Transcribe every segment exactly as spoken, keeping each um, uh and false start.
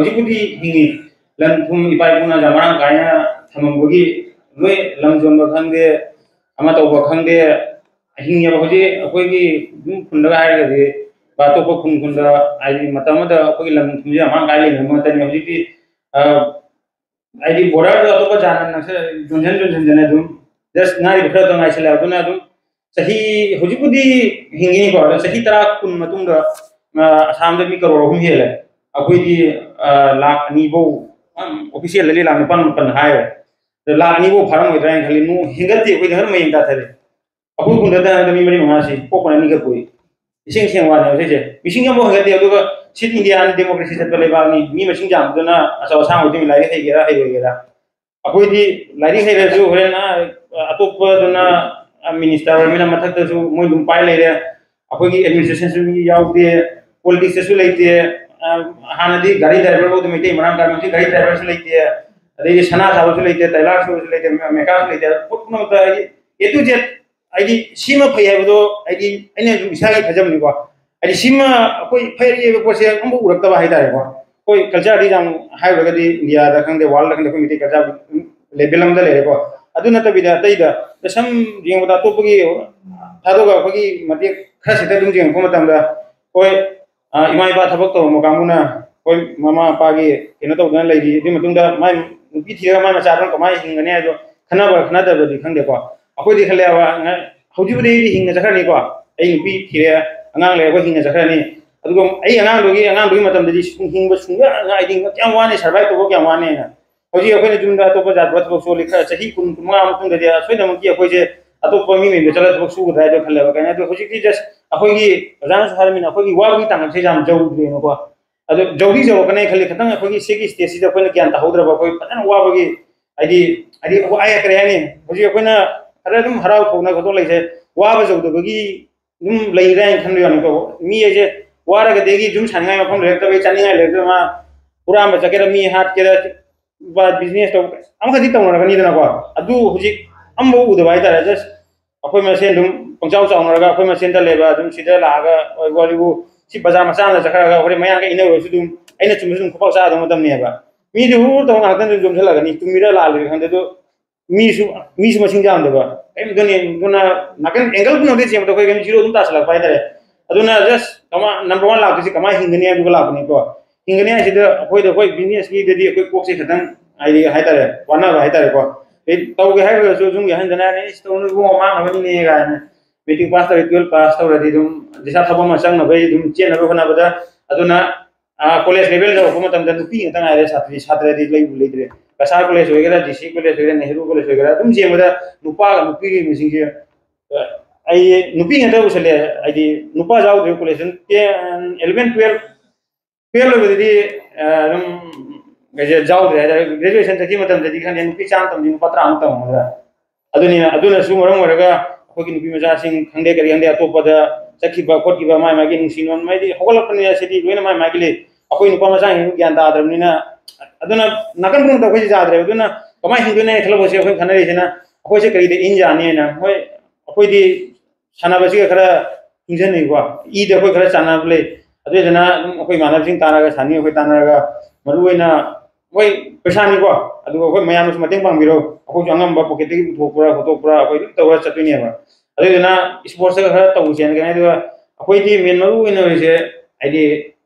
ꯍꯧꯖꯤꯛꯄꯨꯗꯤ ꯍꯤꯡꯉꯤ꯫ ꯂꯟ ꯊꯨꯝ ꯏꯄꯥ ꯏꯄꯨꯅ ꯌꯥꯝ ꯃꯔꯥꯡ ꯀꯥꯏꯅ ꯊꯝꯃꯝꯕꯒꯤ ꯂꯣꯏ ꯂꯝ ꯌꯣꯟꯕ ꯈꯪꯗꯦ, ꯑꯃ ꯇꯧꯕ ꯈꯪꯗꯦ, ꯍꯤꯡꯉꯦꯕ꯫ ꯍꯧꯖꯤꯛ ꯑꯩꯈꯣꯏꯒꯤ ꯑꯗꯨꯝ ꯈꯨꯟꯗꯒ ꯍꯥꯏꯔꯒꯗꯤ, ꯑꯇꯣꯞꯄ ꯈꯨꯟ ꯈꯨꯟꯗ, ꯍꯥꯏꯗꯤ ꯃꯇꯝ ꯑꯃꯗ ꯑꯩꯈꯣꯏꯒꯤ ꯂꯝ ꯊꯨꯝꯁꯦ ꯌꯥꯝ ꯃꯔꯥꯡ ꯀꯥꯏꯅ ꯂꯩꯅꯕ ꯉꯥꯛꯇꯅꯤ꯫ ꯍꯧꯖꯤꯛꯇꯤ ꯑ, ꯍꯥꯏꯗꯤ borderꯗ ꯑꯇꯣꯞꯄ ꯖꯥꯠꯅ ꯅꯛꯁ-, ꯌꯣꯟꯁꯤꯟ ꯌꯣꯟꯁꯤꯟꯗꯅ ꯑꯗꯨꯝ just ꯉꯥꯏꯔꯤꯕ ꯈꯔꯗꯣ ꯉꯥꯏꯁꯤꯜꯂꯛꯑꯦ꯫ ꯑꯗꯨꯅ ꯑꯗꯨꯝ ꯆꯍꯤ, ꯍꯧꯖꯤꯛꯄꯨꯗꯤ ꯍꯤꯡꯉꯤꯀꯣ, ꯑꯗꯣ ꯆꯍꯤ ꯇꯔꯥ ꯀꯨꯟ ꯃꯇꯨꯡꯗ, ꯑ, ꯑꯁꯥꯝꯗ ꯃꯤ ꯀꯔꯣꯔ ꯑꯍꯨꯝ ꯍꯦꯜꯂꯦ꯫ ꯑꯩꯈꯣꯏꯗꯤ, ꯑ, ꯂꯥꯈ ꯑꯅꯤꯐꯧ, ꯑꯝ, officialꯗꯗꯤ ꯂꯥꯈ ꯅꯤꯄꯥꯟ ꯃꯥꯄꯟ ꯍꯥꯏꯔꯦ꯫ ꯑꯗꯣ ꯂꯥꯈ ꯑꯅꯤꯐꯧ ꯐꯥꯔꯝꯃꯣꯏꯗ꯭ꯔꯥ ꯍꯥꯏꯅ ꯈꯜꯂꯤ꯫ ꯅꯣꯡ ꯍꯦꯟꯒꯠꯇꯦ, ꯑꯩꯈꯣꯏꯗꯤ ꯍꯟꯗꯛ ꯃꯌꯦꯡ ꯇꯥꯊꯔꯦ꯫ ꯑꯩꯈꯣꯏ ꯈꯨꯟꯗ ꯍꯟꯗꯛ ꯃꯤ ꯃꯔꯤ ꯃꯉꯥꯁꯤ ꯄꯣꯛꯄꯅ ꯑꯅꯤꯈꯛ ꯄꯣꯛꯏ꯫ ꯏꯁꯦꯡ ꯁꯦꯡ ꯋꯥꯅꯦꯕ ꯁꯤꯁꯦ꯫ ꯃꯤꯁꯤꯡ ꯑꯃꯐꯥꯎ ꯍꯦꯟꯒꯠꯇꯦ꯫ ꯑꯗꯨꯒ ꯁꯤꯠ ꯏꯟꯗꯤꯌꯥ ꯗꯦꯃꯣꯀ꯭ꯔꯦꯁꯤ ꯆꯠꯄ ꯂꯩꯕꯥꯛꯅꯤ꯫ ꯃꯤ ꯃꯁꯤꯡ ꯌꯥꯝꯕꯗꯨꯅ ꯑꯆꯧ ꯑꯁꯥꯡ ꯑꯣꯏꯗꯣꯏꯅꯤ, ꯂꯥꯏꯔꯤꯛ ꯍꯩꯒꯦꯔꯥ ꯍꯩꯔꯣꯏꯒꯦꯔꯥ꯫ ꯑꯩꯈꯣꯏꯗꯤ ꯂꯥꯏꯔꯤꯛ ꯍꯩꯔꯁꯨ ꯍꯣꯔꯦꯟ, ꯑ, ꯑꯇꯣꯞꯄꯗꯨꯅ, ꯑ, ꯃꯤꯅꯤꯁꯇꯔ ꯑꯣꯏꯔꯕꯅꯤꯅ ꯃꯊꯛꯇꯁꯨ ꯃꯣꯏ ꯑꯗꯨꯝ ꯄꯥꯏ ꯂꯩꯔꯦ꯫ ꯑꯩꯈꯣꯏꯒꯤ ꯑꯦꯗꯃꯤꯅꯤꯁꯇ꯭ꯔꯦꯁꯟꯁꯨ ꯃꯤ ꯌꯥꯎꯗꯦ, ꯄꯣꯂꯤꯇꯤꯛꯁꯇꯁꯨ ꯂꯩꯇꯦ꯫ ꯑ, ꯍꯥꯟꯅꯗꯤ ꯒꯥꯔꯤ ꯗ꯭ꯔꯥꯏꯚꯔ ꯐꯥꯎꯗ ꯃꯩꯇꯩ ꯃꯔꯥꯡ ꯀꯥꯏꯅ, ꯍꯧꯖꯤꯛ ꯒꯥꯔꯤ ꯗ꯭ꯔꯥꯏꯚꯔꯁꯨ ꯂꯩꯇꯦ, ꯑꯗꯩꯗꯤ ꯁꯅꯥ ꯁꯥꯕꯁꯨ ꯂꯩꯇꯦ, ꯇꯥꯏꯂꯔ ꯁꯨꯕꯁꯨ ꯂꯩꯇꯦ, ꯃꯦꯀꯥꯔꯁꯨ ꯂꯩꯇꯦ, ꯄꯨꯝꯅꯃꯛꯇ ꯍꯥꯏꯗꯤ A to Z, ꯍꯥꯏꯗꯤ ꯁꯤꯃ ꯐꯩ ꯍꯥꯏꯕꯗꯣ, ꯍꯥꯏꯗꯤ ꯑꯩꯅ ꯑꯗꯨꯝ ꯏꯁꯥꯒꯤ ꯈꯟꯖꯕꯅꯤꯀꯣ, ꯍꯥꯏꯗꯤ ꯁꯤꯃ ꯑꯩꯈꯣꯏ ꯐꯩ ꯍꯥꯏꯕ ꯄꯣꯠꯁꯦ ꯑꯃꯐꯥꯎ ꯎꯔꯛꯇꯕ ꯍꯥꯏꯇꯥꯔꯦꯀꯣ꯫ ꯑꯩꯈꯣꯏ ꯀꯜꯆꯔꯗꯤ ꯌꯥꯝ ꯍꯥꯏꯔꯨꯔꯒꯗꯤ ꯏꯟꯗꯤꯌꯥꯗ ꯈꯪꯗꯦ, ꯋꯥꯔꯜꯗ ꯈꯪꯗꯦ, ꯑꯩꯈꯣꯏ ꯃꯩꯇꯩ ꯀꯜꯆꯔ ꯂꯦꯕꯦꯜ ꯑꯃꯗ ꯂꯩꯔꯦꯀꯣ꯫ ꯑꯗꯨ ꯅꯠꯇꯕꯤꯗ ꯑꯇꯩꯗ ꯁꯝ ꯌꯦꯡꯕꯗ ꯑꯇꯣꯞꯄꯒꯤ ꯊꯥꯗꯣꯛꯑꯒ ꯑꯩꯈꯣꯏꯒꯤ ꯃꯇꯦꯛ ꯈꯔꯁꯤꯗ ꯑꯗꯨꯝ ꯌꯦꯡꯉꯛꯄ ꯃꯇꯝꯗ, ꯍꯣꯏ, ꯑ, ꯏꯃꯥ ꯏꯄꯥ ꯊꯕꯛ ꯇꯧꯔꯝꯕ ꯀꯥꯡꯕꯨꯅ, ꯍꯣꯏ, ꯃꯃꯥ ꯃꯄꯥꯒꯤ ꯀꯩꯅꯣ ꯇꯧꯗꯅ ꯂꯩꯔꯤ꯫ ꯑꯗꯨꯒꯤ ꯃꯇꯨꯡꯗ ꯃꯥꯏ ꯅꯨꯄꯤ ꯊꯤꯔꯒ ꯃꯥꯏ ꯃꯆꯥꯗꯨꯅ ꯀꯃꯥꯏꯅ ꯍꯤꯡꯒꯅꯤ ꯍꯥꯏꯗꯣ ꯈꯟꯅꯕ ꯈꯟꯅꯗꯕꯗꯤ ꯈꯪꯗꯦꯀꯣ꯫ ꯑꯩꯈꯣꯏꯗꯤ ꯈꯜꯂꯦꯕ, ꯉ-, ꯍꯧꯖꯤꯛꯄꯨꯗꯤ ꯑꯩꯗꯤ ꯍꯤꯡꯅ ꯆꯠꯈ꯭ꯔꯅꯤꯀꯣ꯫ ꯑꯩ ꯅꯨꯄꯤ ꯊꯤꯔꯦ, ꯑꯉꯥꯡ ꯂꯩꯔꯦ, ꯑꯩꯈꯣꯏ ꯍꯤꯡꯅ ꯆꯠꯈ꯭ꯔꯅꯤ꯫ ꯑꯗꯨꯒ ꯑꯩ ꯑꯉꯥꯡꯗꯨꯒꯤ, ꯑꯉꯥꯡꯗꯨꯒꯤ ꯃꯇꯝꯗꯗꯤ ꯁꯨꯝ ꯍꯤꯡꯕ ꯁꯨꯡꯌꯥ ꯉ-, ꯍꯥꯏꯗꯤ ꯀꯌꯥꯝ ꯋꯥꯅꯤ, survive ꯇꯧꯕ ꯀꯌꯥꯝ ꯋꯥꯅꯤꯅ꯫ ꯍꯧꯖꯤꯛ ꯑꯩꯈꯣꯏꯅ ꯌꯨꯝꯗ ꯑꯇꯣꯞꯄ ꯖꯥꯠ ꯊꯕꯛ ꯁꯨꯍꯜꯂꯤ, ꯈꯔ ꯆꯍꯤ ꯀꯨꯟ, ꯀꯨꯟꯃꯉꯥ ꯃꯇꯨꯡꯗꯗꯤ ꯁꯣꯏꯗꯅꯃꯛꯀꯤ ꯑꯩꯈꯣꯏꯁꯦ ꯑꯇꯣꯞꯄ ꯃꯤ ꯃꯌꯨꯝꯗ ꯆꯠꯂꯒ ꯊꯕꯛ ꯁꯨꯒꯗ꯭ꯔꯥ ꯍꯥꯏꯗꯣ ꯈꯜꯂꯦꯕ꯫ ꯀꯩꯅꯣ ꯑꯗꯣ ꯍꯧꯖꯤꯛꯇꯤ just ꯑꯩꯈꯣꯏꯒꯤ ꯑꯣꯖꯥꯅꯁꯨ ꯍꯥꯏꯔꯝꯃꯤꯅ ꯑꯩꯈꯣꯏꯒꯤ ꯋꯥꯕꯒꯤ ꯇꯥꯡꯀꯛꯁꯦ ꯌꯥꯝ ꯌꯧꯗ꯭ꯔꯦꯅꯀꯣ꯫ ꯑꯗꯣ ꯌꯧꯗꯤ ꯌꯧꯔꯛꯀꯅꯤ ꯈꯜꯂꯤ꯫ ꯈꯤꯇꯪ ꯑꯩꯈꯣꯏꯒꯤ ꯁꯤꯒꯤ stageꯁꯤꯗ ꯑꯩꯈꯣꯏꯅ ꯒ꯭ꯌꯥꯟ ꯇꯥꯍꯧꯗ꯭ꯔꯕ, ꯑꯩꯈꯣꯏ ꯐꯖꯅ ꯋꯥꯕꯒꯤ, ꯍꯥꯏꯗꯤ, ꯍꯥꯏꯗꯤ ꯑꯩ ꯀꯔꯤ ꯍꯥꯏꯅꯤ, ꯍꯧꯖꯤꯛ ꯑꯩꯈꯣꯏꯅ ꯈꯔ ꯑꯗꯨꯝ ꯍꯔꯥꯎ ꯊꯣꯛꯅ ꯈꯣꯠꯇꯣꯛ ꯂꯩꯁꯦ, ꯋꯥꯕ ꯌꯧꯗꯕꯒꯤ ꯑꯗꯨꯝ ꯂꯩꯔꯦ ꯍꯥꯏꯅ ꯈꯟꯕ ꯌꯥꯅꯤꯀꯣ꯫ ꯃꯤ ꯍꯥꯏꯁꯦ ꯋꯥꯔꯒꯗꯤ ꯌꯨꯝ ꯁꯥꯅꯤꯡꯉꯥꯏ ꯃꯐꯝ ꯂꯩꯔꯛꯇꯕꯩ, ꯆꯥꯅꯤꯡꯉꯥꯏ ꯂꯩꯔꯛꯇꯕ, ꯃꯥ ꯍꯨꯔꯥꯟꯕ ꯆꯠꯀꯦꯔꯥ, ꯃꯤ ꯍꯥꯠꯀꯦꯔꯥ, ꯕ-, business ꯇꯧꯕ ꯑꯃꯈꯛꯇꯤ ꯇꯧꯅꯔꯛꯀꯅꯤꯗꯅꯀꯣ꯫ ꯑꯗꯨ ꯍꯧꯖꯤꯛ ꯑꯃꯐꯥꯎ ꯎꯗꯕ ꯍꯥꯏꯇꯥꯔꯦ꯫ Just ꯑꯩꯈꯣꯏ ꯃꯁꯦꯟ ꯑꯗꯨꯝ ꯄꯪꯆꯥꯎ ꯆꯥꯎꯅꯔꯒ ꯑꯩꯈꯣꯏ ꯃꯁꯦꯟꯗ ꯂꯩꯕ, ꯑꯗꯨꯝ ꯁꯤꯗ ꯂꯥꯛꯑꯒ ꯋꯥꯔꯤꯕꯨ ꯁꯤ ꯕꯖꯥꯔ ꯃꯆꯥ ꯑꯃꯗ ꯆꯠꯈ꯭ꯔꯒ ꯍꯣꯔꯦꯟ ꯃꯌꯥꯡꯒ ꯏꯟꯅꯔꯨꯔꯁꯨ ꯑꯗꯨꯝ ꯑꯩꯅ ꯆꯨꯝꯕꯁꯨ ꯑꯗꯨꯝ ꯈꯨꯄꯥꯛ ꯆꯥꯗꯧ ꯃꯇꯝꯅꯦꯕ꯫ ꯃꯤꯗꯤ ꯍꯨꯔ ꯇꯧ ꯉꯥꯛꯇꯪꯗ ꯌꯣꯝꯁꯤꯜꯂꯛꯀꯅꯤ, ꯆꯨꯝꯃꯤꯔ ꯂꯥꯜꯂꯤꯔ ꯈꯪꯗꯦ꯫ ꯑꯗꯨ ꯃꯤꯁꯨ ꯃꯤꯁꯨ ꯃꯁꯤꯡ ꯌꯥꯝꯗꯕ, ꯀꯔꯤꯝꯇꯅꯤ꯫ ꯑꯗꯨꯅ ꯅꯥꯀꯟ ꯑꯦꯡꯒꯜ ꯄꯨꯝꯅꯃꯛꯇ ꯆꯦꯟꯕꯗ ꯑꯩꯈꯣꯏ ꯀꯩꯅꯣ ꯖꯤꯔꯣ ꯑꯗꯨꯝ ꯇꯥꯁꯤꯜꯂꯛꯄ ꯍꯥꯏꯇꯥꯔꯦ꯫ ꯑꯗꯨꯅ ꯖꯁ ꯀꯃꯥꯏ ꯅꯝꯕꯔ ꯋꯥꯟ ꯂꯥꯛꯇꯣꯏꯁꯤ ꯀꯃꯥꯏꯅ ꯍꯤꯡꯒꯅꯤ ꯍꯥꯏꯕꯗꯨꯒ ꯂꯥꯛꯄꯅꯤꯀꯣ꯫ ꯍꯤꯡꯒꯅꯤ ꯍꯥꯏꯁꯤꯗ ꯑꯩꯈꯣꯏꯗ, ꯑꯩꯈꯣꯏ ꯕꯤꯖꯤꯅꯦꯁꯀꯤꯗꯗꯤ ꯑꯩꯈꯣꯏ ꯀꯣꯛꯁꯦ ꯈꯤꯇꯪ ꯍꯥꯏꯗꯤ ꯍꯥꯏꯇꯥꯔꯦ, ꯋꯥꯅꯕ ꯍꯥꯏꯇꯥꯔꯦꯀꯣ꯫ ꯑꯩ ꯇꯧꯒꯦ ꯍꯥꯏꯔꯒꯁꯨ ꯌꯨꯝꯒꯤ ꯑꯍꯟꯗꯅ "ꯑꯩ ꯇꯧꯅ ꯏꯕꯨꯡꯉꯣ, ꯃꯥꯡꯅꯕꯅꯤꯅꯦ" ꯀꯥꯏꯅ꯫ ꯃꯦꯇ꯭ꯔꯤꯛ ꯄꯥꯁ ꯇꯧꯔꯦ, ꯇꯨꯌꯦꯜꯞ ꯄꯥꯁ ꯇꯧꯔꯗꯤ ꯑꯗꯨꯝ ꯄꯩꯁꯥ ꯊꯕꯛ ꯑꯃ ꯆꯪꯅꯕꯒꯤ ꯑꯗꯨꯝ ꯆꯦꯟꯅꯕ ꯍꯣꯠꯅꯕꯗ, ꯑꯗꯨꯅ ꯀꯣꯂꯦꯖ ꯂꯦꯚꯦꯜ ꯌꯧꯔꯛꯄ ꯃꯇꯝꯗ ꯅꯨꯄꯤ ꯉꯥꯛꯇ ꯉꯥꯏꯔꯦ ꯁꯥꯇ꯭ꯔꯤ, ꯁꯥꯇ꯭ꯔꯗꯤ ꯂꯩꯕꯨ ꯂꯩꯇ꯭ꯔꯦ꯫ ꯀꯁꯥꯔ ꯀꯣꯂꯦꯖ ꯑꯣꯏꯒꯦꯔꯥ, ꯗꯤ ꯁꯤ ꯀꯣꯂꯦꯖ ꯑꯣꯏꯒꯦꯔꯥ, ꯅꯦꯍꯔꯨ ꯀꯣꯂꯦꯖ ꯑꯣꯏꯒꯦꯔꯥ, ꯑꯗꯨꯝ ꯌꯦꯡꯕꯗ ꯅꯨꯄꯥꯒ ꯅꯨꯄꯤꯒꯤ ꯃꯁꯤꯡꯁꯦ, ꯑ, ꯑꯩ ꯅꯨꯄꯤ ꯉꯥꯛꯇ ꯎꯁꯜꯂꯦ꯫ ꯍꯥꯏꯗꯤ ꯅꯨꯄꯥ ꯌꯥꯎꯗ꯭ꯔꯦ ꯀꯣꯂꯦꯖꯇ꯫ ꯇꯦꯟ, ꯑꯦꯂꯚꯦꯟ, ꯇꯨꯌꯦꯜꯞ, ꯇꯨꯌꯦꯜꯞ ꯂꯣꯏꯕꯗꯗꯤ, ꯑ, ꯑꯗꯨꯝ ꯀꯩꯁꯦ ꯌꯥꯎꯗ꯭ꯔꯦ ꯍꯥꯏꯇꯥꯔꯦ꯫ ꯒ꯭ꯔꯦꯖꯨꯑꯦꯁꯟ ꯆꯠꯈꯤꯕ ꯃꯇꯝꯗꯗꯤ ꯈꯪꯗꯦ, ꯅꯨꯄꯤ ꯆꯥꯝꯃ ꯇꯝꯗꯤ ꯅꯨꯄꯥ ꯇꯔꯥꯃꯨꯛ ꯇꯝꯃꯝꯒꯗ꯭ꯔꯥ꯫ ꯑꯗꯨꯅꯤꯅ, ꯑꯗꯨꯅꯁꯨ ꯃꯔꯝ ꯑꯣꯏꯔꯒ ꯑꯩꯈꯣꯏꯒꯤ ꯅꯨꯄꯤ ꯃꯆꯥꯁꯤꯡ ꯈꯪꯗꯦ, ꯀꯔꯤ ꯈꯪꯗꯦ, ꯑꯇꯣꯞꯄꯗ ꯆꯠꯈꯤꯕ ꯈꯣꯠꯈꯤꯕ, ꯃꯥꯏ ꯃꯥꯒꯤ ꯅꯨꯡꯁꯤ ꯅꯣꯟ ꯍꯥꯏꯗꯤ ꯍꯧꯒꯠꯂꯛꯄꯅꯤꯅ ꯁꯤꯗꯤ ꯂꯣꯏꯅ ꯃꯥꯏ ꯃꯥꯒꯤ ꯂꯩ꯫ ꯑꯩꯈꯣꯏ ꯅꯨꯄꯥ ꯃꯆꯥꯁꯤꯡꯁꯨ ꯒ꯭ꯌꯥꯟ ꯇꯥꯗ꯭ꯔꯕꯅꯤꯅ, ꯑꯗꯨꯅ ꯅꯥꯀꯟ ꯈꯨꯗꯤꯡꯃꯛꯇ ꯑꯩꯈꯣꯏꯁꯦ ꯌꯥꯗ꯭ꯔꯦꯕ꯫ ꯑꯗꯨꯅ ꯀꯃꯥꯏꯅ ꯍꯤꯡꯗꯣꯏꯅꯣ ꯍꯥꯏꯅ ꯈꯜꯂꯛꯄꯁꯦ ꯑꯩꯈꯣꯏ ꯈꯟꯅꯔꯤꯁꯤꯅ, ꯑꯩꯈꯣꯏꯁꯦ ꯀꯔꯤꯗ ꯏꯟ ꯌꯥꯅꯤ ꯍꯥꯏꯅ꯫ ꯍꯣꯏ, ꯑꯩꯈꯣꯏꯗꯤ ꯁꯥꯟꯅꯕꯁꯤꯒ ꯈꯔ ꯇꯨꯡꯁꯤꯟꯅꯩꯀꯣ, ꯏꯗ ꯑꯩꯈꯣꯏ ꯈꯔ ꯆꯥꯟꯅꯕ ꯂꯩ꯫ ꯑꯗꯨꯗꯨꯅ ꯑꯗꯨꯝ ꯑꯩꯈꯣꯏ ꯏꯃꯥꯟꯅꯕꯁꯤꯡ ꯇꯥꯟꯅꯔꯒ, ꯁꯥꯟꯅꯤ ꯑꯩꯈꯣꯏ ꯇꯥꯟꯅꯔꯒ, ꯃꯔꯨꯑꯣꯏꯅ ꯃꯣꯏ ꯄꯩꯁꯥꯅꯤꯀꯣ, ꯑꯗꯨꯒ ꯑꯩꯈꯣꯏ ꯃꯌꯥꯝꯅꯁꯨ ꯃꯇꯦꯡ ꯄꯥꯡꯕꯤꯔꯣ꯫ ꯑꯩꯈꯣꯏꯁꯨ ꯑꯉꯝꯕ ꯄꯣꯀꯦꯠꯇꯒꯤ ꯄꯨꯊꯣꯛꯄ꯭ꯔꯥ ꯈꯣꯠꯇꯣꯛꯄ꯭ꯔꯥ ꯑꯩꯈꯣꯏ ꯑꯗꯨꯝ ꯇꯧꯔ ꯆꯠꯇꯣꯏꯅꯦꯕ꯫ ꯑꯗꯨꯗꯨꯅ ꯏꯁꯄꯣꯔꯠꯁꯇꯒ ꯈꯔ ꯇꯧꯁꯦꯅ ꯈꯟꯅꯩ꯫ ꯑꯗꯨꯒ ꯑꯩꯈꯣꯏꯗꯤ ꯃꯦꯟ ꯃꯔꯨ ꯑꯣꯏꯅ ꯑꯣꯏꯔꯤꯁꯦ, ꯍꯥꯏꯗꯤ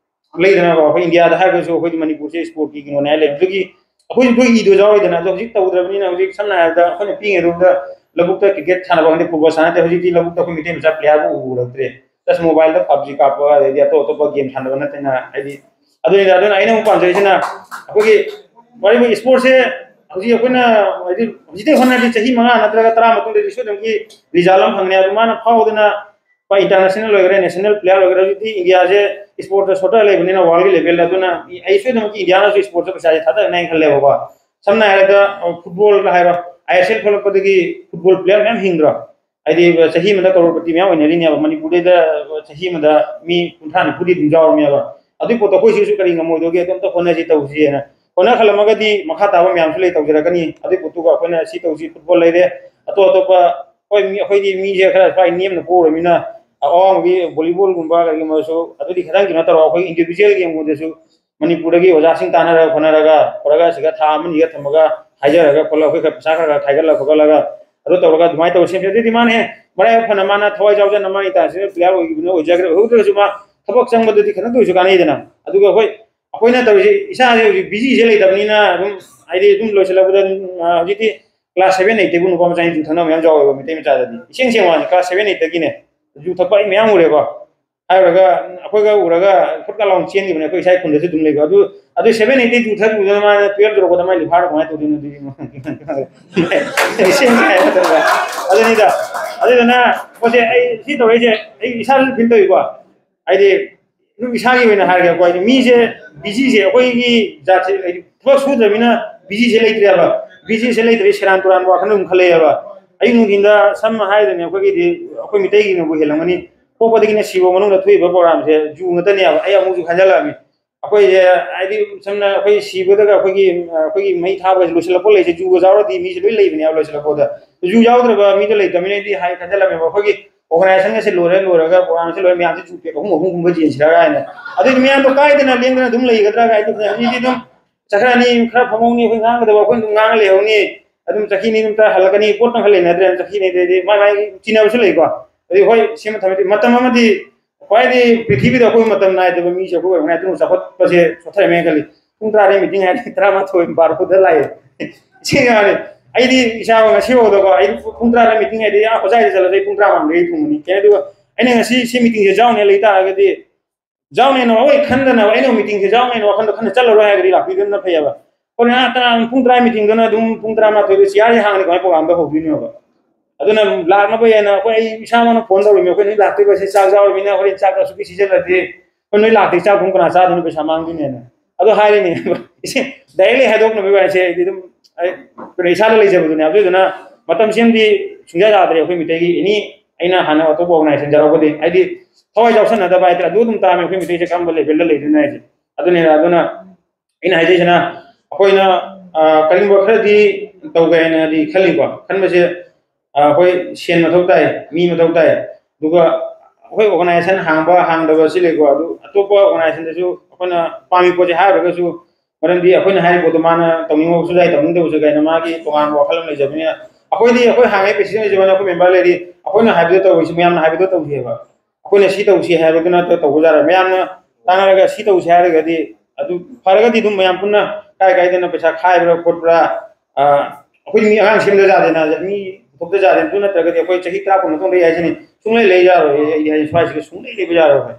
ꯂꯩꯗꯅꯀꯣ, ꯑꯩꯈꯣꯏ ꯏꯟꯗꯤꯌꯥꯗ ꯍꯥꯏꯔꯒꯁꯨ ꯑꯩꯈꯣꯏꯗꯤ ꯃꯅꯤꯄꯨꯔꯁꯦ ꯏꯁꯄꯣꯔꯠꯀꯤ ꯀꯩꯅꯣꯅꯦ ꯍꯥꯏ ꯂꯩ꯫ ꯑꯗꯨꯒꯤ ꯑꯩꯈꯣꯏꯁꯨ ꯑꯩꯈꯣꯏ ꯏꯗꯣ ꯌꯥꯎꯔꯤꯗꯅ꯫ ꯑꯗꯣ ꯍꯧꯖꯤꯛ ꯇꯧꯗ꯭ꯔꯕꯅꯤꯅ, ꯍꯧꯖꯤꯛ ꯁꯝꯅ ꯍꯥꯏꯔꯕꯗ ꯑꯩꯈꯣꯏꯅ ꯄꯤꯛꯏꯉꯩꯗ ꯂꯧꯕꯨꯛꯇ ꯀ꯭ꯔꯤꯀꯦꯠ ꯁꯥꯟꯅꯕ ꯈꯪꯗꯦ, ꯐꯨꯠꯕꯣꯜ ꯁꯥꯟꯅꯗꯦ꯫ ꯍꯧꯖꯤꯛꯇꯤ ꯂꯧꯕꯨꯛꯇ ꯑꯩꯈꯣꯏ ꯃꯩꯇꯩ ꯃꯆꯥ ꯄ꯭ꯂꯦꯌꯥꯔꯕꯨ ꯎꯕꯨ ꯎꯔꯛꯇ꯭ꯔꯦ꯫ ꯖꯁ ꯃꯣꯕꯥꯏꯜꯗ ꯄꯞꯖꯤ ꯀꯥꯞꯄ, ꯑꯗꯩꯗꯤ ꯑꯇꯣꯞ ꯑꯇꯣꯞꯄ ꯒꯦꯝ ꯁꯥꯟꯅꯕ ꯅꯠꯇꯅ꯫ ꯍꯥꯏꯗꯤ ꯑꯗꯨꯅꯤꯗ꯫ ꯑꯗꯨꯅ ꯑꯩꯅ ꯑꯃꯨꯛ ꯄꯥꯝꯖꯔꯤꯁꯤꯅ ꯑꯩꯈꯣꯏꯒꯤ ꯋꯥꯔꯤꯕꯨ ꯏꯁꯄꯣꯔꯠꯁꯦ ꯍꯧꯖꯤꯛ ꯑꯩꯈꯣꯏꯅ, ꯍꯥꯏꯗꯤ ꯍꯧꯖꯤꯛꯇꯩ ꯍꯣꯠꯅꯔꯗꯤ ꯆꯍꯤ ꯃꯉꯥ ꯅꯠꯇ꯭ꯔꯒ ꯇꯔꯥ ꯃꯇꯨꯡꯗꯗꯤ ꯁꯣꯏꯗꯅꯃꯛꯀꯤ ꯔꯤꯖꯜ ꯑꯃ ꯐꯪꯒꯅꯤ꯫ ꯑꯗꯨ ꯃꯥꯅ ꯐꯥꯎꯗꯅ ꯄ-, ꯏꯟꯇꯔꯅꯦꯁꯅꯦꯜ ꯑꯣꯏꯒꯦꯔꯥ, ꯅꯦꯁꯅꯦꯜ ꯄ꯭ꯂꯦꯌꯔ ꯑꯣꯏꯒꯦꯔꯥ, ꯍꯧꯖꯤꯛꯇꯤ ꯏꯟꯗꯤꯌꯥꯁꯦ ꯏꯁꯄꯣꯔꯠꯇ ꯁꯣꯠꯊꯔ ꯂꯩꯕꯅꯤꯅ ꯋꯥꯔꯜꯒꯤ ꯂꯦꯚꯦꯜꯗ꯫ ꯑꯗꯨꯅ ꯑꯩ ꯁꯣꯏꯗꯅꯃꯛꯀꯤ ꯏꯟꯗꯤꯌꯥꯅꯁꯨ ꯏꯁꯄꯣꯔꯠꯇ ꯄꯩꯁꯥꯁꯦ ꯊꯥꯗꯔꯅꯤ ꯍꯥꯏꯅ ꯈꯜꯂꯦꯕꯀꯣ꯫ ꯁꯝꯅ ꯍꯥꯏꯔꯕꯗ, ꯑ, ꯐꯨꯠꯕꯣꯜꯗ ꯍꯥꯏꯔꯣ, ꯑꯥꯏ ꯑꯦꯁ ꯑꯦꯜ ꯊꯣꯛꯂꯛꯄꯗꯒꯤ ꯐꯨꯠꯕꯣꯜ ꯄ꯭ꯂꯦꯌꯔ ꯃꯌꯥꯝ ꯍꯤꯡꯗ꯭ꯔꯣ? ꯍꯥꯏꯗꯤ ꯆꯍꯤ ꯑꯃꯗ ꯀꯔꯣꯔꯄꯇꯤ ꯃꯌꯥꯝ ꯑꯣꯏꯅꯔꯤꯅꯦꯕ꯫ ꯃꯅꯤꯄꯨꯔꯗꯩꯗ ꯆꯍꯤ ꯑꯃꯗ ꯃꯤ ꯀꯨꯟꯊ꯭ꯔꯥ ꯅꯤꯐꯨꯗꯤ ꯑꯗꯨꯝ ꯌꯥꯎꯔꯝꯅꯦꯕ꯫ ꯑꯗꯨꯏ ꯄꯣꯠꯇꯣ ꯑꯩꯈꯣꯏ ꯁꯤꯁꯨ ꯀꯔꯤ ꯉꯝꯃꯣꯏꯗꯣꯏꯒꯦ? ꯑꯗꯨꯝꯇ ꯍꯣꯠꯅꯁꯤ ꯇꯧꯁꯤꯅ꯫ ꯍꯣꯠꯅ ꯈꯜꯂꯝꯃꯒꯗꯤ ꯃꯈꯥ ꯇꯥꯕ ꯃꯌꯥꯝꯁꯨ ꯂꯩ ꯇꯧꯖꯔꯛꯀꯅꯤ꯫ ꯑꯗꯨꯏ ꯄꯣꯠꯇꯨꯒ ꯑꯩꯈꯣꯏꯅ ꯁꯤ ꯇꯧꯁꯤ, ꯐꯨꯠꯕꯣꯜ ꯂꯩꯔꯦ, ꯑꯇꯣꯞ ꯑꯇꯣꯞꯄ, ꯍꯣꯏ, ꯃꯤ, ꯑꯩꯈꯣꯏꯗꯤ ꯃꯤꯁꯦ ꯈꯔ ꯁ꯭ꯋꯥꯏ ꯅꯦꯝꯅ ꯄꯣꯛꯎꯔꯃꯤꯅ ꯑꯋꯥꯡꯕꯒꯤ ꯚꯣꯂꯤꯕꯣꯜꯒꯨꯝꯕ ꯀꯩꯒꯨꯝꯕꯁꯨ ꯑꯗꯨꯗꯤ ꯈꯤꯇꯪ ꯀꯩꯅꯣ ꯇꯧꯔꯒ ꯑꯩꯈꯣꯏ ꯏꯟꯗꯤꯕꯤꯖꯨꯋꯦꯜ ꯒꯦꯝꯒꯨꯝꯕꯗꯁꯨ ꯃꯅꯤꯄꯨꯔꯗꯒꯤ ꯑꯣꯖꯥꯁꯤꯡ ꯇꯥꯟꯅꯔꯒ ꯈꯣꯠꯅꯔꯒ ꯄꯨꯔꯒ ꯁꯤꯗ ꯊꯥ ꯑꯃꯅꯤꯒ ꯊꯝꯃꯒ ꯍꯥꯏꯖꯔꯒ ꯈꯣꯠꯂꯒ ꯑꯩꯈꯣꯏ ꯈꯔ ꯄꯩꯁꯥ ꯈꯔ ꯈꯔ ꯈꯥꯏꯒꯠꯂ ꯈꯣꯠꯀꯠꯂꯒ ꯑꯗꯨ ꯇꯧꯔꯒ ꯑꯗꯨꯃꯥꯏꯅ ꯇꯧꯔ ꯁꯦꯝꯁꯦ꯫ ꯑꯗꯨꯗꯤ ꯃꯥꯅ ꯍꯦ ꯃꯔꯥꯏꯕꯛ ꯐꯅ ꯃꯥꯅ ꯊꯋꯥꯏ ꯌꯥꯎꯖꯅ ꯃꯥꯒꯤ ꯇꯥꯟꯁꯤꯗ ꯄ꯭ꯂꯦꯌꯥꯔ ꯑꯣꯏꯈꯤꯕꯅ ꯑꯣꯏꯖꯈ꯭ꯔꯦ꯫ ꯑꯣꯏꯍꯧꯗ꯭ꯔꯒꯁꯨ ꯃꯥ ꯊꯕꯛ ꯆꯪꯕꯗꯗꯤ ꯈꯤꯇꯪꯗ ꯑꯣꯏꯁꯨ ꯀꯥꯟꯅꯩꯗꯅ꯫ ꯑꯗꯨꯒ ꯑꯩꯈꯣꯏ ꯑꯩꯈꯣꯏꯅ ꯇꯧꯔꯤꯁꯦ ꯏꯁꯥꯁꯦ ꯍꯧꯖꯤꯛ ꯕꯤꯖꯤꯁꯦ ꯂꯩꯇꯕꯅꯤꯅ ꯑꯗꯨꯝ ꯍꯥꯏꯗꯤ ꯑꯗꯨꯝ ꯂꯣꯏꯁꯤꯜꯂꯛꯄꯗ ꯑꯗꯨꯝ, ꯑ, ꯍꯧꯖꯤꯛꯇꯤ ꯀ꯭ꯂꯥꯁ ꯁꯚꯦꯟ ꯑꯩꯠꯇꯒꯤ ꯅꯨꯄꯥ ꯃꯆꯥ ꯌꯨ ꯊꯛꯅꯕ ꯃꯌꯥꯝ ꯌꯥꯎꯋꯦꯕ ꯃꯩꯇꯩ ꯃꯆꯥꯗꯗꯤ꯫ ꯏꯁꯦꯡ ꯁꯦꯡꯕ ꯋꯥꯅꯤ, ꯀ꯭ꯂꯥꯁ ꯁꯚꯦꯟ ꯑꯩꯠꯇꯒꯤꯅꯦ ꯌꯨ ꯊꯛꯄ ꯑꯩ ꯃꯌꯥꯝ ꯎꯔꯦꯀꯣ꯫ ꯍꯥꯏꯔꯨꯔꯒ ꯑꯩꯈꯣꯏꯒ ꯎꯔꯒ ꯐꯨꯠꯀ ꯂꯥꯎꯅ ꯆꯦꯟꯈꯤꯕꯅꯦ꯫ ꯑꯩꯈꯣꯏ ꯏꯁꯥꯒꯤ ꯈꯨꯟꯗꯁꯨ ꯑꯗꯨꯝ ꯂꯩꯀꯣ꯫ ꯑꯗꯨ ꯑꯗꯨ ꯁꯚꯦꯟ ꯑꯩꯠꯇꯒꯤ ꯌꯨ ꯊꯛꯈꯤꯕꯗꯨꯅ ꯃꯥꯅ ꯇꯨꯌꯦꯜꯞ ꯌꯧꯔꯛꯄꯗ ꯃꯥꯏ ꯂꯤꯚꯥꯔꯗꯣ ꯀꯃꯥꯏꯅ ꯇꯧꯗꯣꯏꯅꯣ? ꯑꯗꯨꯗꯤ ꯏꯁꯦꯡ ꯁꯦꯡꯅ ꯍꯥꯏ ꯃꯇꯝꯗ ꯑꯗꯨꯅꯤꯗ꯫ ꯑꯗꯨꯗꯨꯅ ꯄꯣꯠꯁꯦ ꯑꯩ ꯁꯤ ꯇꯧꯔꯛꯏꯁꯦ ꯑꯩ ꯏꯁꯥꯅ ꯐꯤꯜ ꯇꯧꯏꯀꯣ꯫ ꯍꯥꯏꯗꯤ ꯑꯗꯨꯝ ꯏꯁꯥꯒꯤ ꯑꯣꯏꯅ ꯍꯥꯏꯔꯒꯦꯀꯣ꯫ ꯍꯥꯏꯗꯤ ꯃꯤꯁꯦ ꯕꯤꯖꯤꯁꯦ ꯑꯩꯈꯣꯏꯒꯤ ꯖꯥꯠꯁꯦ ꯍꯥꯏꯗꯤ ꯊꯕꯛ ꯁꯨꯗ꯭ꯔꯕꯅꯤꯅ ꯕꯤꯖꯤꯁꯦ ꯂꯩꯇ꯭ꯔꯦꯕ꯫ ꯕꯤꯖꯤꯁꯦ ꯂꯩꯇ꯭ꯔꯦ, ꯁꯦꯔꯥꯟ ꯇꯨꯔꯥꯟ ꯋꯥꯈꯜ ꯑꯗꯨꯝ ꯈꯜꯂꯛꯑꯦꯕ꯫ ꯑꯌꯨꯛ ꯅꯨꯡꯊꯤꯟꯗ ꯁꯝꯅ ꯍꯥꯏꯔꯗꯅꯦ ꯑꯩꯈꯣꯏꯒꯤꯗꯤ ꯑꯩꯈꯣꯏ ꯃꯤꯇꯩꯒꯤꯅꯕꯨ ꯍꯦꯜꯂꯝꯒꯅꯤ꯫ ꯄꯣꯛꯄꯗꯒꯤꯅ ꯁꯤꯕ ꯃꯅꯨꯡꯗ ꯊꯣꯛꯏꯕ ꯄ꯭ꯔꯣꯒꯥꯝꯁꯦ ꯖꯨ ꯉꯥꯛꯇꯅꯦꯕ꯫ ꯑꯩ ꯑꯃꯨꯛꯁꯨ ꯈꯟꯖꯜꯂꯛꯑꯕꯅꯤ꯫ ꯑꯩꯈꯣꯏꯁꯦ ꯍꯥꯏꯗꯤ ꯁꯝꯅ ꯑꯩꯈꯣꯏ ꯁꯤꯕꯗꯒ ꯑꯩꯈꯣꯏꯒꯤ, ꯑꯩꯈꯣꯏꯒꯤ ꯃꯩ ꯊꯥꯕꯁꯦ ꯂꯣꯏꯁꯤꯜꯂꯛꯄ ꯂꯩꯁꯦ ꯖꯨꯒ ꯌꯥꯎꯔꯗꯤ ꯃꯤꯁꯦ ꯂꯣꯏ ꯂꯩꯕꯅꯦꯕ ꯂꯣꯏꯁꯤꯜꯂꯛꯄꯗ꯫ ꯖꯨ ꯌꯥꯎꯗ꯭ꯔꯕ ꯃꯤꯗꯣ ꯂꯩꯇꯕꯅꯤꯅ ꯑꯩꯗꯤ ꯍꯥꯏ ꯈꯟꯖꯜꯂꯝꯃꯦꯕ꯫ ꯑꯩꯈꯣꯏꯒꯤ ꯑꯣꯔꯒꯅꯥꯏꯖꯦꯁꯟꯒꯁꯦ ꯂꯣꯏꯔ ꯂꯣꯏꯔꯒ ꯄ꯭ꯔꯣꯒꯥꯝꯁꯦ ꯂꯣꯏꯔ ꯃꯌꯥꯝꯁꯦ ꯖꯨ ꯄꯦꯛ ꯑꯍꯨꯝ ꯑꯍꯨꯝꯒꯨꯝꯕ ꯌꯦꯟꯁꯤꯔꯥ ꯍꯥꯏꯅ꯫ ꯑꯗꯨꯏꯗꯤ ꯃꯌꯥꯝꯗꯣ ꯀꯥꯏꯗꯅ ꯂꯦꯡꯗꯅ ꯑꯗꯨꯝ ꯂꯩꯒꯗ꯭ꯔꯥ ꯀꯥꯏ ꯇꯧꯗꯅ ꯃꯤꯗꯤ ꯑꯗꯨꯝ ꯆꯠꯈ꯭ꯔꯅꯤ, ꯈꯔ ꯐꯝꯍꯧꯅꯤ, ꯑꯩꯈꯣꯏ ꯉꯥꯡꯒꯗꯕ ꯑꯩꯈꯣꯏ ꯑꯗꯨꯝ ꯉꯥꯡꯉ ꯂꯩꯍꯧꯅꯤ꯫ ꯑꯗꯨꯝ ꯆꯠꯈꯤꯅꯤ, ꯑꯗꯨꯝ ꯇ ꯍꯜꯂꯛꯀꯅꯤ, ꯄꯣꯠ ꯇꯪꯈꯛ ꯂꯩꯅꯗ꯭ꯔꯦ, ꯑꯗꯨꯝ ꯆꯠꯈꯤꯅꯤ꯫ ꯑꯗꯩꯗꯤ ꯃꯥꯏ ꯃꯥꯏ ꯆꯤꯟꯅꯕꯁꯨ ꯂꯩꯀꯣ꯫ ꯑꯗꯩ ꯍꯣꯏ, ꯁꯦꯝꯕ ꯊꯝꯕꯗꯤ ꯃꯇꯝ ꯑꯃꯗꯤ ꯈ꯭ꯋꯥꯏꯗꯒꯤ ꯄ꯭ꯔꯤꯊꯤꯕꯤꯗ ꯑꯩꯈꯣꯏ ꯃꯇꯝ ꯅꯥꯏꯗꯕ ꯃꯤꯁꯦ ꯑꯩꯈꯣꯏ ꯑꯣꯏꯔꯝꯒꯅꯤ꯫ ꯑꯗꯨꯅ ꯆꯥꯎꯈꯠꯄꯁꯦ ꯁꯣꯊꯔꯝꯃꯦꯅ ꯈꯜꯂꯤ꯫ ꯄꯨꯡ ꯇꯔꯥꯗꯩ ꯃꯤꯇꯤꯡ ꯍꯥꯏꯔꯗꯤ ꯇꯔꯥꯃꯥꯊꯣꯏ ꯕꯥꯔꯣꯗ ꯂꯥꯛꯑꯦ꯫ ꯁꯤ ꯉꯥꯡꯉꯦ꯫ ꯑꯩꯗꯤ ꯏꯁꯥ ꯉꯁꯤ ꯐꯥꯎꯗꯀꯣ, ꯑꯩ ꯄꯨꯡ ꯇꯔꯥꯗ ꯃꯤꯇꯤꯡ ꯍꯥꯏꯗꯤ ꯑꯥ ꯍꯣꯖꯥꯏꯗ ꯆꯠꯂꯁꯨ ꯑꯩ ꯄꯨꯡ ꯇꯔꯥꯃꯉꯥꯗꯒꯤ ꯊꯨꯡꯕꯅꯤ꯫ ꯀꯩꯅꯣ ꯑꯗꯨꯒ ꯑꯩꯅ ꯉꯁꯤ ꯁꯤ ꯃꯤꯇꯤꯡꯁꯦ ꯌꯥꯎꯅꯦ ꯂꯩ ꯇꯥꯔꯒꯗꯤ, ꯌꯥꯎꯅꯦꯅ ꯍꯣꯏ ꯈꯟꯗꯅ ꯑꯩꯅ ꯃꯤꯇꯤꯡꯁꯦ ꯌꯥꯎꯅꯦꯅ ꯋꯥꯈꯜꯗ ꯈꯟꯅ ꯆꯠꯂꯔꯣꯏ ꯍꯥꯏꯔꯒꯗꯤ ꯂꯥꯛꯄꯤꯗꯕꯅ ꯐꯩꯌꯦꯕ꯫ ꯍꯣꯔꯦꯟ ꯑꯥ ꯇꯔꯥ, ꯄꯨꯡ ꯇꯔꯥ ꯃꯤꯇꯤꯡꯗꯨꯅ ꯑꯗꯨꯝ ꯄꯨꯡ ꯇꯔꯥꯃꯥꯊꯣꯏꯗ ꯆꯤꯌꯥꯔꯁꯦ ꯍꯥꯡꯉꯗꯤ ꯀꯃꯥꯏꯅ ꯄ꯭ꯔꯣꯒꯥꯝꯗꯣ ꯍꯧꯗꯣꯏꯅꯣꯕ? ꯑꯗꯨꯅ ꯂꯥꯛꯅꯕ ꯍꯦꯟꯅ ꯑꯩꯈꯣꯏ, ꯑꯩ ꯏꯁꯥꯃꯛꯅ ꯐꯣꯟ ꯇꯧꯔꯤꯃꯤ, "ꯑꯩꯈꯣꯏ ꯅꯣꯏ ꯂꯥꯛꯇꯣꯏꯕ, ꯁꯤ ꯆꯥꯛ ꯆꯥꯎꯔꯃꯤꯅ ꯍꯣꯔꯦꯟ ꯆꯥꯛ ꯑꯁꯨꯛꯀꯤ ꯁꯤꯖꯜꯂꯗꯤ ꯑꯩꯈꯣꯏ ꯅꯣꯏ ꯂꯥꯛꯇꯦ, ꯆꯥꯛ ꯄꯨꯡ ꯀꯅꯥ ꯆꯥꯗꯣꯏꯅꯣ? ꯄꯩꯁꯥ ꯃꯥꯡꯗꯣꯏꯅꯦꯅ"꯫ ꯑꯗꯣ ꯍꯥꯏꯔꯤꯅꯦ꯫ ꯏꯁꯦ, ꯗꯥꯏꯔꯦꯛꯂꯤ ꯍꯥꯏꯗꯣꯛꯅꯕꯒꯤ ꯋꯥꯔꯤꯁꯦ ꯑꯩꯗꯤ ꯑꯗꯨꯝ ꯑꯩ ꯀꯩꯅꯣ ꯏꯁꯥꯗ ꯂꯩꯖꯕꯗꯨꯅꯦ꯫ ꯑꯗꯨꯗꯨꯅ ꯃꯇꯝꯁꯤꯃꯗꯤ ꯁꯨꯡꯌꯥ ꯌꯥꯗ꯭ꯔꯦ ꯑꯩꯈꯣꯏ ꯃꯤꯇꯩꯒꯤ ꯑꯦꯅꯤ꯫ ꯑꯩꯅ ꯍꯥꯟꯅ ꯑꯇꯣꯞꯄ ꯑꯣꯔꯒꯅꯥꯏꯖꯦꯁꯟ ꯌꯥꯎꯔꯛꯄꯗꯤ ꯍꯥꯏꯗꯤ ꯊꯋꯥꯏ ꯌꯥꯎꯁꯟꯅꯗꯕ ꯍꯥꯏꯇꯥꯔꯦ꯫ ꯑꯗꯨ ꯑꯗꯨꯝ ꯇꯥꯔꯝꯃꯦ ꯑꯩꯈꯣꯏ ꯃꯤꯇꯩꯁꯦ ꯀꯔꯝꯕ ꯂꯦꯚꯦꯜꯗ ꯂꯩꯗꯣꯏꯅꯣ ꯍꯥꯏꯁꯦ꯫ ꯑꯗꯨꯅꯤꯅ ꯑꯗꯨꯅ ꯑꯩꯅ ꯍꯥꯏꯖꯩꯁꯤꯅ ꯑꯩꯈꯣꯏꯅ, ꯑ, ꯀꯔꯤꯒꯨꯝꯕ ꯈꯔꯗꯤ ꯇꯧꯒꯦ ꯍꯥꯏꯅꯗꯤ ꯈꯜꯂꯤꯀꯣ꯫ ꯈꯟꯕꯁꯦ, ꯑ, ꯑꯩꯈꯣꯏ ꯁꯦꯟ ꯃꯊꯧ ꯇꯥꯏ, ꯃꯤ ꯃꯊꯧ ꯇꯥꯏ, ꯑꯗꯨꯒ ꯑꯩꯈꯣꯏ ꯑꯣꯔꯒꯅꯥꯏꯖꯦꯁꯟ ꯍꯥꯡꯕ ꯍꯥꯡꯗꯕ ꯁꯤ ꯂꯩꯀꯣ꯫ ꯑꯗꯨ ꯑꯇꯣꯞꯄ ꯑꯣꯔꯒꯅꯥꯏꯖꯦꯁꯟꯗꯁꯨ ꯑꯩꯈꯣꯏꯅ ꯄꯥꯝꯃꯤ ꯄꯣꯠꯁꯦ ꯍꯥꯏꯔꯨꯔꯒꯁꯨ, ꯃꯔꯝꯗꯤ ꯑꯩꯈꯣꯏꯅ ꯍꯥꯏꯔꯤꯕ ꯄꯣꯠꯇꯣ ꯃꯥꯅ ꯇꯧꯅꯤꯡꯕꯁꯨ ꯌꯥꯏ, ꯇꯧꯅꯤꯡꯗꯕꯁꯨ ꯌꯥꯏ, ꯃꯥꯒꯤ ꯇꯣꯉꯥꯟꯕ ꯋꯥꯈꯜ ꯑꯃ ꯂꯩꯖꯕꯅꯤꯅ꯫ ꯑꯩꯈꯣꯏꯗꯤ, ꯑꯩꯈꯣꯏ ꯍꯥꯟꯅꯉꯩ ꯄ꯭ꯔꯦꯁꯤꯗꯦꯟ ꯑꯣꯏꯖꯕꯅ ꯑꯩꯈꯣꯏ ꯃꯦꯝꯕꯔ ꯂꯩꯔꯤ, ꯑꯩꯈꯣꯏꯅ ꯍꯥꯏꯕꯗꯣ ꯇꯧꯔꯤꯁꯤ, ꯃꯌꯥꯝꯅ ꯍꯥꯏꯕꯗꯣ ꯇꯧꯁꯦꯕ꯫ ꯑꯩꯈꯣꯏꯅ ꯁꯤ ꯇꯧꯁꯤ ꯍꯥꯏꯕꯗꯨ ꯅꯠꯇ꯭ꯔ ꯇꯧꯕ ꯌꯥꯔꯣꯏ꯫ ꯃꯌꯥꯝꯅ ꯇꯥꯟꯅꯔꯒ ꯁꯤ ꯇꯧꯁꯤ ꯍꯥꯏꯔꯒꯗꯤ ꯑꯗꯨ ꯐꯔꯒꯗꯤ ꯑꯗꯨꯝ ꯃꯌꯥꯝ ꯄꯨꯟꯅ ꯀꯥꯏ ꯀꯥꯏꯗꯅ ꯄꯩꯁꯥ ꯈꯥꯏꯕ꯭ꯔꯥ ꯈꯣꯠꯄ꯭ꯔꯥ, ꯑ, ꯑꯩꯈꯣꯏ ꯃꯤ ꯑꯉꯥꯡ ꯁꯦꯝꯗ ꯌꯥꯗꯦꯅ, ꯃꯤ ꯄꯨꯊꯣꯛꯇ ꯌꯥꯗꯦ꯫ ꯑꯗꯨ ꯅꯠꯇ꯭ꯔꯒꯗꯤ ꯑꯩꯈꯣꯏ ꯆꯍꯤ ꯇꯔꯥ ꯀꯨꯟ ꯃꯇꯨꯡꯗ ꯑꯩ ꯍꯥꯏꯁꯤꯅꯤ, ꯁꯨꯡꯂꯩ ꯂꯩ ꯌꯥꯔꯣꯏ꯫ ꯑꯩ ꯍꯥꯏꯁꯦ ꯁ꯭ꯋꯥꯏꯁꯤꯗ ꯁꯨꯡꯂꯩ ꯂꯩꯕ ꯌꯥꯔꯣꯏ꯫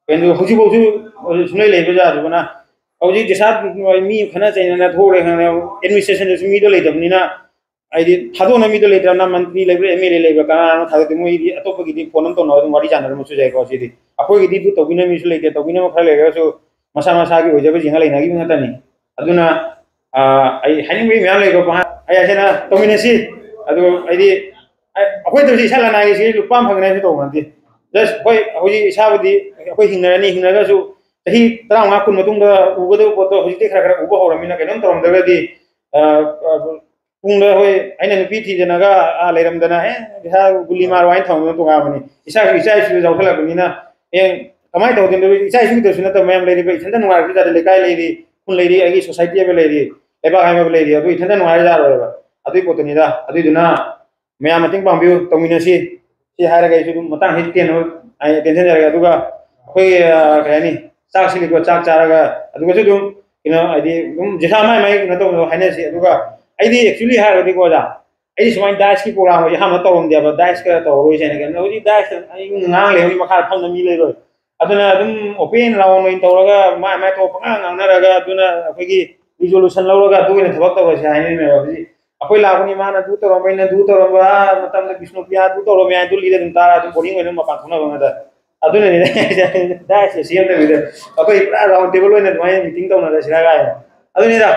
ꯀꯩꯅꯣ ꯍꯧꯖꯤꯛꯐꯥꯎꯁꯨ ꯁꯨꯡꯂꯩ ꯂꯩꯕ ꯌꯥꯗ꯭ꯔꯤꯕꯅ ꯍꯧꯖꯤꯛ ꯗꯤꯁꯥ ꯃꯤ ꯈꯠꯅ ꯆꯩꯅꯅ ꯊꯣꯛꯂꯦ ꯈꯪꯉꯦ꯫ ꯑꯦꯗꯃꯤꯅꯤꯁꯇ꯭ꯔꯦꯁꯟꯗꯁꯨ ꯃꯤꯗꯣ ꯂꯩꯇꯕꯅꯤꯅ, ꯍꯥꯏꯗꯤ ꯊꯥꯗꯣꯛꯅ ꯃꯤꯗꯣ ꯂꯩꯇ꯭ꯔꯕꯅ ꯃꯟꯇ꯭ꯔꯤ ꯂꯩꯕ꯭ꯔꯥ, ꯑꯦꯝ ꯑꯦꯜ ꯑꯦ ꯂꯩꯕ꯭ꯔꯥ, ꯀꯅꯥꯅꯣ ꯊꯥꯗꯣꯛꯇꯦ꯫ ꯃꯣꯏꯗꯤ ꯑꯇꯣꯞꯄꯒꯤꯗꯤ ꯐꯣꯟ ꯑꯃ ꯇꯧꯅꯕ ꯑꯗꯨꯝ ꯋꯥꯔꯤ ꯁꯥꯟꯅꯔꯝꯕꯁꯨ ꯌꯥꯏꯀꯣ꯫ ꯁꯤꯗꯤ ꯑꯩꯈꯣꯏꯒꯤꯗꯤ ꯑꯗꯨ ꯇꯧꯕꯤꯅꯕ ꯃꯤꯁꯨ ꯂꯩꯇꯦ, ꯇꯧꯕꯤꯅꯕ ꯈꯔ ꯂꯩꯔꯒꯁꯨ ꯃꯁꯥ ꯃꯁꯥꯒꯤ ꯑꯣꯏꯖꯕ ꯌꯦꯡꯉ ꯂꯩꯅꯈꯤꯕ ꯉꯥꯛꯇꯅꯤ꯫ ꯑꯗꯨꯅ, ꯑ, ꯑꯩ ꯍꯥꯏꯅꯤꯡꯕꯒꯤ ꯃꯌꯥꯝ ꯂꯩꯀꯣ꯫ ꯑꯩ ꯍꯥꯏꯁꯤꯅ ꯇꯧꯃꯤꯟꯅꯁꯤ꯫ ꯑꯗꯨ ꯑꯩꯗꯤ, ꯑꯩ, ꯑꯩꯈꯣꯏ ꯇꯧꯔꯤꯁꯤ ꯏꯁꯥ ꯂꯅꯥꯏꯒꯤ ꯁꯤ ꯂꯨꯄꯥ ꯑꯃ ꯐꯪꯒꯅꯤ ꯍꯥꯏꯁꯨ ꯇꯧꯕ ꯅꯠꯇꯦ꯫ Just ꯍꯣꯏ, ꯍꯧꯖꯤꯛ ꯏꯁꯥꯕꯨꯗꯤ ꯑꯩꯈꯣꯏ ꯍꯤꯡꯅꯔꯅꯤ, ꯍꯤꯡꯅꯔꯒꯁꯨ ꯆꯍꯤ ꯇꯔꯥꯃꯉꯥ ꯀꯨꯟ ꯃꯇꯨꯡꯗ ꯎꯒꯗꯕ ꯄꯣꯠꯇꯣ ꯍꯧꯖꯤꯛꯇꯤ ꯈꯔ ꯈꯔ ꯎꯕ ꯍꯧꯔꯃꯤꯅ ꯀꯩꯅꯣꯝ ꯇꯧꯔꯝꯗ꯭ꯔꯒꯗꯤ, ꯑ, ꯑ, ꯇꯨꯡꯗ ꯍꯣꯏ ꯑꯩꯅ ꯅꯨꯄꯤ ꯊꯤꯗꯅꯒ, ꯑ, ꯂꯩꯔꯝꯗꯅ, "ꯑꯦ, ꯄꯩꯁꯥ ꯒꯨꯂꯤ ꯃꯥꯔꯣ" ꯍꯥꯏꯅ ꯊꯝꯕꯗꯣ ꯇꯣꯉꯥꯟꯕꯅꯤ꯫ ꯏꯆꯥꯁꯨ, ꯏꯆꯥ ꯏꯁꯨꯗ ꯌꯥꯎꯁꯜꯂꯛꯄꯅꯤꯅ ꯍꯌꯦꯡ ꯀꯃꯥꯏꯅ ꯇꯧꯗꯣꯏꯅꯣ? ꯏꯆꯥ ꯏꯁꯨꯒꯤꯗꯁꯨ ꯅꯠꯇꯕ ꯃꯌꯥꯝ ꯂꯩꯔꯤꯕ, ꯏꯊꯟꯇ ꯅꯨꯡꯉꯥꯏꯔꯛꯇ꯭ꯔꯤ ꯇꯥꯔꯗꯤ ꯂꯩꯀꯥꯏ ꯂꯩꯔꯤ, ꯈꯨꯟ ꯂꯩꯔꯤ, ꯑꯩꯒꯤ ꯁꯣꯁꯥꯏꯇꯤ ꯑꯃ ꯂꯩꯔꯤ, ꯂꯩꯕꯥꯛ ꯍꯥꯏꯕ ꯑꯃ ꯂꯩꯔꯤ, ꯑꯗꯨ ꯏꯊꯟꯇ ꯅꯨꯡꯉꯥꯏꯔ ꯌꯥꯔꯣꯏꯕ꯫ ꯑꯗꯨꯒꯤ ꯄꯣꯠꯇꯨꯅꯤꯗ꯫ ꯑꯗꯨꯏꯗꯨꯅ ꯃꯌꯥꯝ ꯃꯇꯦꯡ ꯄꯥꯡꯕꯤꯌꯨ, ꯇꯧꯃꯤꯟꯅꯁꯤ꯫ ꯁꯤ ꯍꯥꯏꯔꯒ ꯑꯩꯁꯨ ꯑꯗꯨꯝ ꯃꯇꯥꯡꯁꯤ ꯇꯦꯟꯅꯕ ꯑꯩ ꯇꯦꯟꯁꯤꯟꯖꯔꯒꯦ꯫ ꯑꯗꯨꯒ ꯑꯩꯈꯣꯏ, ꯑ, ꯀꯩ ꯍꯥꯏꯅꯤ, ꯆꯥꯛꯁꯤꯗꯤꯀꯣ, ꯆꯥꯛ ꯆꯥꯔꯒ ꯑꯗꯨꯒꯁꯨ ꯑꯗꯨꯝ ꯀꯩꯅꯣ, ꯍꯥꯏꯗꯤ ꯑꯗꯨꯝ ꯖꯤꯁꯥ ꯃꯥꯏ ꯃꯥꯏ ꯀꯩꯅꯣ ꯇꯧꯕꯗꯣ ꯍꯥꯏꯅꯁꯤ꯫ ꯑꯗꯨꯒ ꯑꯩꯗꯤ actually ꯍꯥꯏꯔꯒꯗꯤꯀꯣ ꯑꯣꯖꯥ, ꯑꯩꯗꯤ ꯁꯨꯃꯥꯏꯅ ꯗꯥꯏꯁꯀꯤ ꯄ꯭ꯔꯣꯒ꯭ꯔꯥꯝ ꯑꯣꯏꯁꯦ ꯑꯍꯥꯟꯕ ꯇꯧꯔꯝꯗꯦꯕ, ꯗꯥꯏꯁꯀ ꯇꯧꯔꯔꯣꯏꯁꯦ ꯍꯥꯏꯅ꯫ ꯀꯩꯅꯣ ꯍꯧꯖꯤꯛ ꯗꯥꯏꯁꯇ ꯑꯩ ꯉꯥꯡ ꯂꯩꯍꯧꯅꯤ, ꯃꯈꯥꯗ ꯐꯝꯅ ꯃꯤ ꯂꯩꯔꯣꯏ꯫ ꯑꯗꯨꯅ ꯑꯗꯨꯝ open round ꯑꯣꯏꯅ ꯇꯧꯔꯒ ꯃꯥꯏ ꯃꯥꯏ ꯊꯣꯛꯄ ꯄꯉꯥꯡ ꯉꯥꯡꯅꯔꯒ ꯑꯗꯨꯅ ꯑꯩꯈꯣꯏꯒꯤ resolution ꯂꯧꯔꯒ ꯑꯗꯨ ꯑꯣꯏꯅ ꯊꯕꯛ ꯇꯧꯔꯁꯦ ꯍꯥꯏꯅꯤꯡꯉꯦꯕ꯫ ꯍꯧꯖꯤꯛ ꯑꯩꯈꯣꯏ ꯂꯥꯛꯄꯅꯤ, ꯃꯥꯅ ꯑꯗꯨ ꯇꯧꯔꯝꯃꯦ, ꯑꯩꯅ ꯑꯗꯨ ꯇꯧꯔꯝꯕ, ꯑꯥ ꯃꯇꯝꯗ ꯕꯤꯁꯅꯨꯄ꯭ꯔꯤꯌꯥ ꯑꯗꯨ ꯇꯧꯔꯝꯃꯦ ꯍꯥꯏꯗꯨ ꯂꯤꯗ ꯑꯗꯨꯝ ꯇꯥꯔ ꯑꯗꯨꯝ boring ꯑꯣꯏꯅ ꯃꯄꯥꯟ ꯊꯣꯛꯅꯕ ꯑꯃꯗ꯫ ꯑꯗꯨꯅꯅꯤꯅꯦ ꯗꯥꯏꯁꯁꯦ ꯁꯦꯝꯗꯕꯤꯗ ꯑꯩꯈꯣꯏ ꯄꯨꯔꯥ round table ꯑꯣꯏꯅ ꯑꯗꯨꯃꯥꯏꯅ meeting ꯇꯧꯅꯔꯁꯤꯔꯥ ꯀꯥꯏꯅ꯫ ꯑꯗꯨꯅꯤꯗ,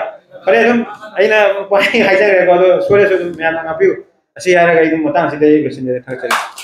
ꯐꯔꯦ, ꯑꯗꯨꯝ ꯑꯩꯅ ꯄꯥꯏ ꯍꯥꯏꯖꯈ꯭ꯔꯦꯀꯣ, ꯑꯗꯣ ꯁꯣꯏꯔꯁꯨ ꯑꯗꯨꯝ ꯃꯌꯥꯝꯅ ꯉꯥꯛꯄꯤꯌꯨ꯫ ꯑꯁꯤ ꯍꯥꯏꯔꯒ ꯑꯩ ꯑꯗꯨꯝ ꯃꯇꯥꯡꯁꯤꯗ ꯑꯩ ꯂꯣꯏꯁꯤꯟꯖꯔꯦ꯫ ꯊꯥꯒꯠꯆꯔꯤ꯫